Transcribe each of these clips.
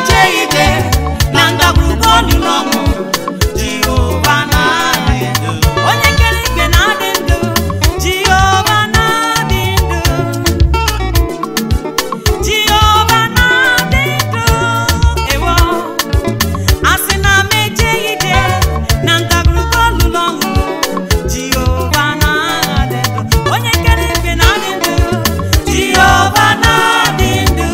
eje ije na ndagwurugwu olulu ọnwụ, Jehova na-adị ndụ. Onye kere igwe na-adị ndụ, Jehova na-adị ndụ. Jehova na-adị ndụ, ewo. Asị na m eje ije na ndagwurugwu olulu ọnwụ, Jehova na-adị ndụ. Onye kere igwe na-adị ndụ, Jehova na-adị ndụ.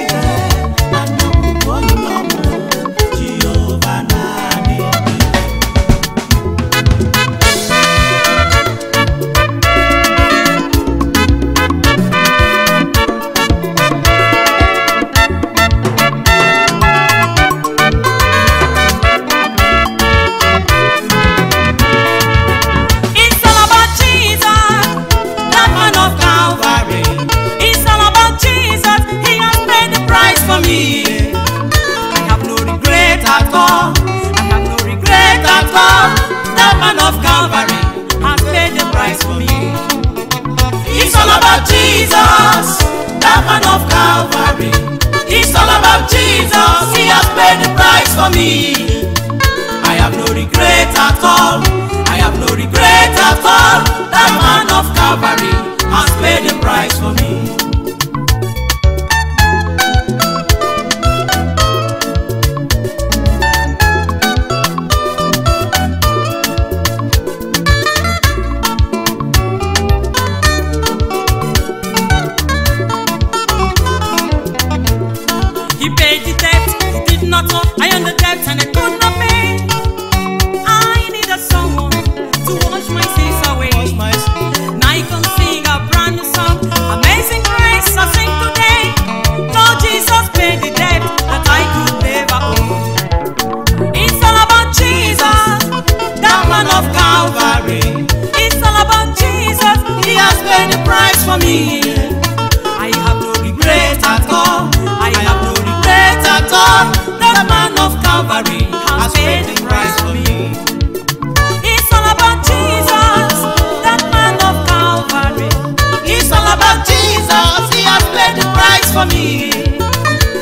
ije na ndagwurugwu olulu ọnwụ, Jehova na-adị ndụ. It's all about Jesus, that man of Calvary. It's all about Jesus, he has paid the price for me. I have no regret at all. I have no regret at all. That man of Calvary has paid the price for me. It's all about Jesus, that man of Calvary. It's all about Jesus, he has paid the price for me. I have no regret at all. I have no regret at all. That man of Calvary has paid the price for me. He paid the debt he did not owe. I own the debt and I could not pay. I needed someone to wash my sins away. Now I can sing a brand new song. Amazing grace, I sing today. Lord Jesus paid the debt that I could never owe. It's all about Jesus, that man of Calvary. It's all about Jesus, He has paid the price for me. I have no regret at all. I have no Regret at all. That man of Calvary has paid the price for me. It's all about Jesus, that man of Calvary. It's all about Jesus. He has paid the price for me.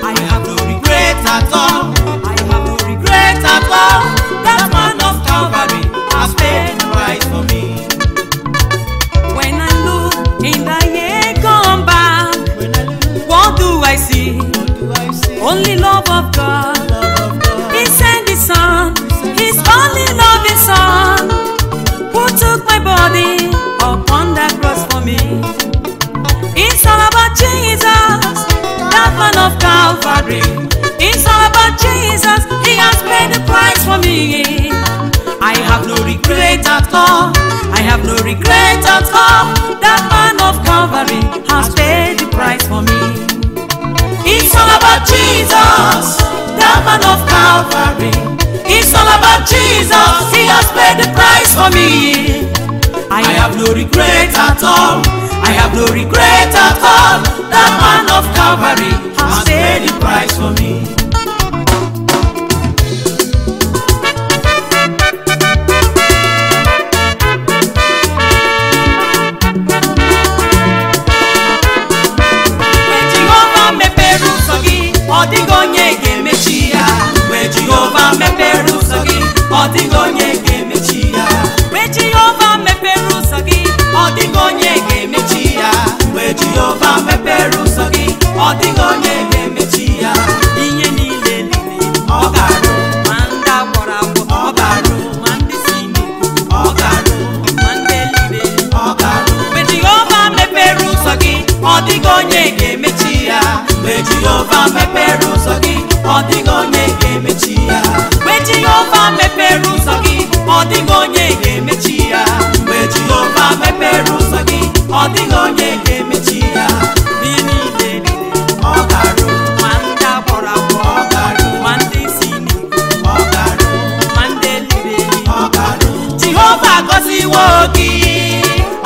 I I have no regret at all. I have no regret Regret at all. That man of Calvary has paid the price for me. When I look in the year gone by, When I look, what do I see? what do I see? Only love of God. Love of God. He sent His Son, His only loving Son, who took my body upon that cross for me. It's all about Jesus, that man of Calvary. It's all about Jesus, He has paid the price for me. I have no regret at all. I have no regret at all. That man of Calvary has paid the price for me. It's all about Jesus, that man of Calvary. It's all about Jesus. He has paid the price for me. I have no regret at all. I have no regret at all. That man of Calvary has paid the price for me. Mgbe Jehova mepere ụzọ gị, ọ dịghị onye ga-emechi ya. Mgbe Jehova mepere ụzọ gị, ọ dịghị onye ga-emechi ya. Mgbe Jehova mepere ụzọ gị, Ọ dịghị onye ga-emechi ya. Mgbe Jehova mepere ụzọ gị, ọ dịghị onye ga-emechi ya. ihe niile niile Ọ ga-arụ, ma ndị agwọrọ agwọ, ọ ga-arụ, ma ndị si n'ikuku, ọ ga-arụ, ma ndị elire. ọ ga-arụ. Mgbe Jehova mepere ụzọ gị, ọ dịghị onye ga-emechi ya. Mgbe Jehova mepere ụzọ gị, ọ dịghị onye ga-emechi ya. Mgbe Jehova mepere ụzọ gị, ọ dịghị onye ga-emechi ya. Mgbe Jehova mepere ụzọ gị, ọ dịghị onye ga-emechi ya. Ihe niile niile, Ọ ga-arụ, ma ndị agwọrọ agwọ, ọ ga-arụ, ma ndị si n'ikuku, ọ ga-arụ, ma ndị elire eli. ọ ga-arụ. Jehova gọziwo gị,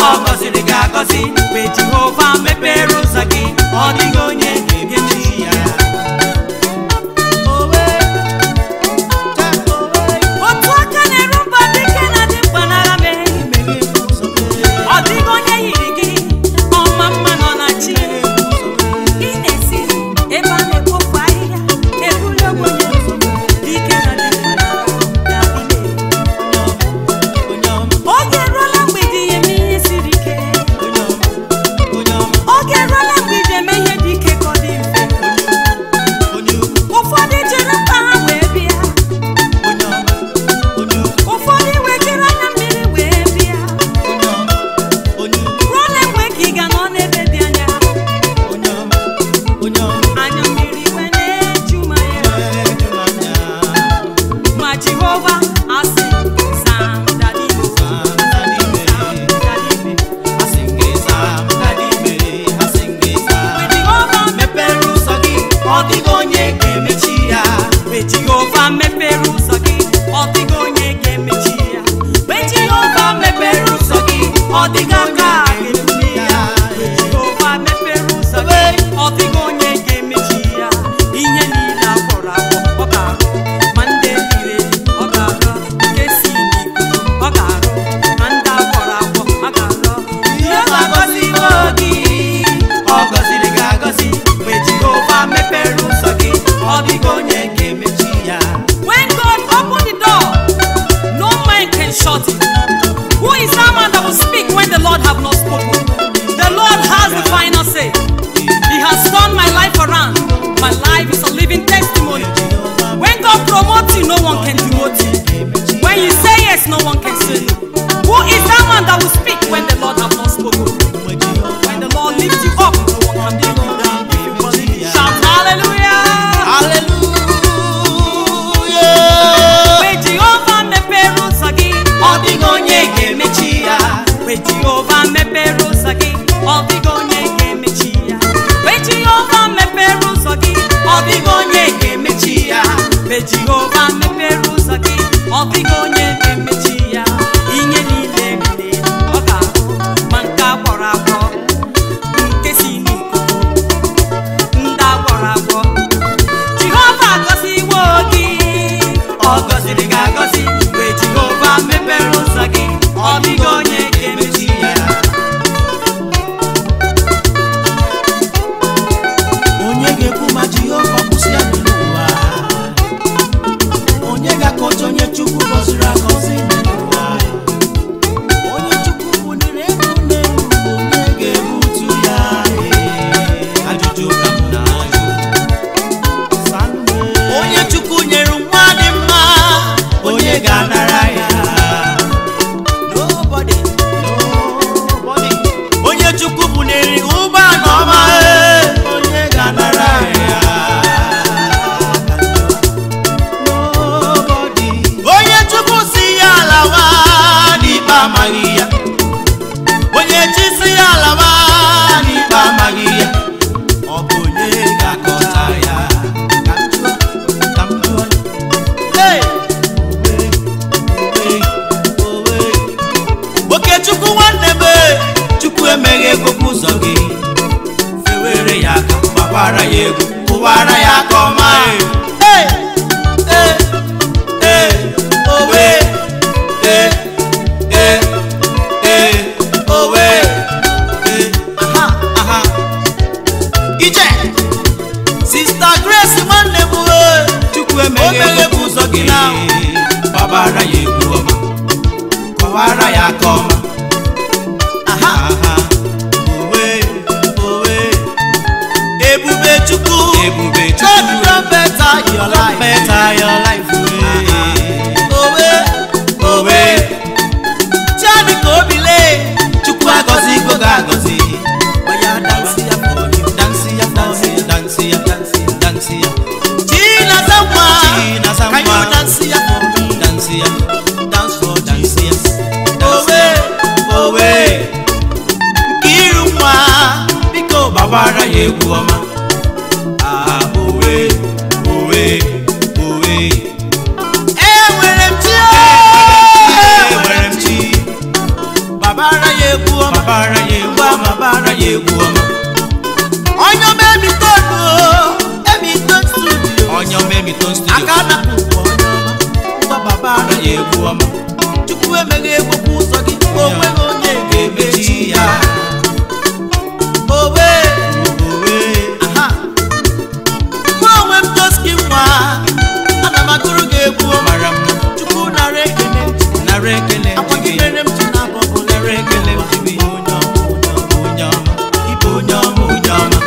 ọ gọziri gị agọzi. Mgbe Jehova mepere ụzọ gị, Ọ dịghị onye ga-emechi ya. Kụwara ya aka ọma. Ee, ee, ee, owe. Ee, ee, ee, owe. Ee, aha, aha. Ije. Sista Grace nwanne m o. Chukwu O emeghe meghepụ ụzọ gị na Gbabara ya egwu ọma. Kụwara ya aka ọma. aha. Aha. Owe, owe. Ebube Chukwu. Ebube God Chukwu. don better your life. Better your life. Owe, Owe. Chiadika Obile. Chukwu agọzi go ga-agọzi. Oya dance ya for him. Dance ya, dance ya, dance ya, dance ya, dance ya. Chinaza nwa. Chinaza Can nwa. you dance ya for me? Dance ya, Dance for dance Jesus. ya. Owe, Owe. Nkiru nwa. Biko Gbabara ya egwu ọma. Ah, owe, owe, owe. Enwere m chi. Enwere m chi. Babara ya egwu ọma. Gbabara ya egwu ọma. Gbabara ya egwu ọma. Onye ọma Emitonu o. Emitonu studio. Onye ọma Emitonu studio. Aka napụ ụwa onye ọma. Ngwa babara Gbabara ya egwu ọma. Chukwu emeghe egbokwu ụzọ gị. O nweghị onye ga-emechi ya. Owe. Owe. Aha. Mụ onwe m Toski nwa. Ana m agụrụ gị egwu ọma. Mara mma. Chukwu nara ekele. Nara ekele Akwagidere m chi na abọbụ. Nara ekele m ji onye ọma, onye ọma. Ịbụ onye ọma, onye ọma.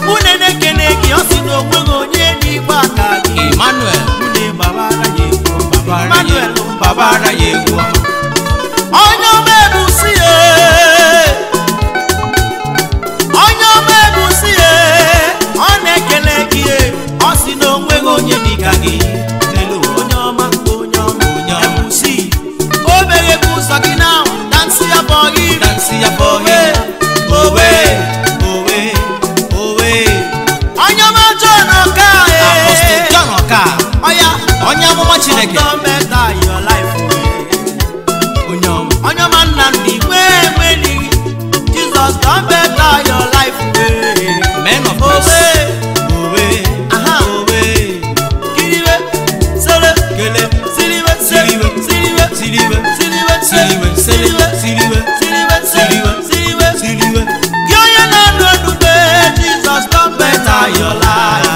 Mụ na-ekene gị, ọ sị na o nweghị onye n'igwe aka gị. Emmanuel. Mụ na-agbara ya egwu ọma. Babara ya Emmanuel. babara ya egwu ọma. Onye ọma ebusi ye. Onye ọma ebusi ye. Ọ na-ekele gị ye. Ọ sị na o nweghị onye dịka gị. N'elu ụwa. Onye ọma, onye ọma, Onye ọma. ebusi. O meghepụ ụzọ gị na dansị ya bụ gị. Dance ya for him. Owe, Owe, owe, owe. Onye ọma John Ọka Apostle ye. John Ọka. Ọya. Onye amụma Chineke. Don better your life. Onye ọma. Onye ọma Nnamdi nwee enwelighị. Jesus don better your life. Men of Owe, peace. Owe, Aha. owe. kiriwe, sere, Kele, siriwe, Siriwe. siriwe, siriwe, siriwe, siriwe, siriwe, siriwe, siriwe, Siriwe. siriwe. siriwe. Gị onye na-anụ ebube, Jesus don better your life.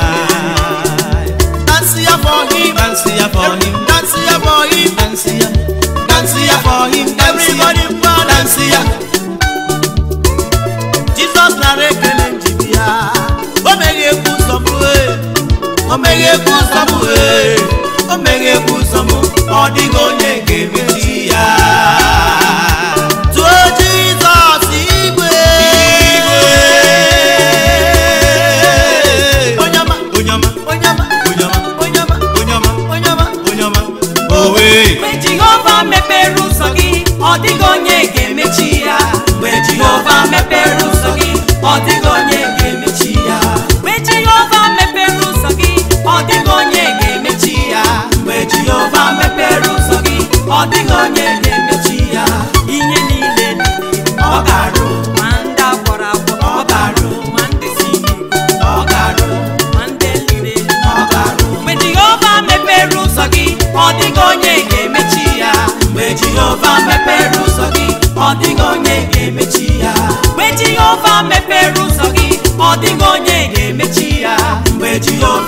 Dance ya for him, Dance ya for him. dance ya for him, Dance ya, dance ya for him. Dance ya, everybody ngwa dance ya. Jizọs nara ekele njibi ya. O meghekwu ụzọ m ee. O meghekwu ụzọ m ee. O meghekwu ụzọ m, ọ dịghị onye ga-emechi ya. Tụọ Jizọs igwe. Onye ọma, Onye ọma, onye ọma, onye ọma, onye ọma, onye ọma, onye ọma. onye ọma. Owe. Mgbe Jehova mepere ụzọ gị, ọ dịghị onye ga-emechi ya. Mgbe Jehova mepere ụzọ gị, ọ dịghị onye ga-emechi ya. Mgbe Jehova mepere ụzọ gị, ọ dịghị onye ga-emechi ya. Mgbe Jehova mepere ụzọ gị, ọ dịghị onye ga-emechi ya. Ihe niile niile Ọ ga-arụ, ma ndị agwọrọ agwọ, ọ ga-arụ, ma ndị si n'igwe, ọ ga-arụ, ma ndị liri elu. ọ ga-arụ. Mgbe Jehova mepere ụzọ gị, ọ dịghị onye ga-emechi ya. Mgbe Jehova mepere ụzọ gị, ọ dịghị onye ga-emechi ya. Mgbe Jehova mepere ụzọ gị, ọ dịghị onye ga-emechi ya. Mgbe Jehova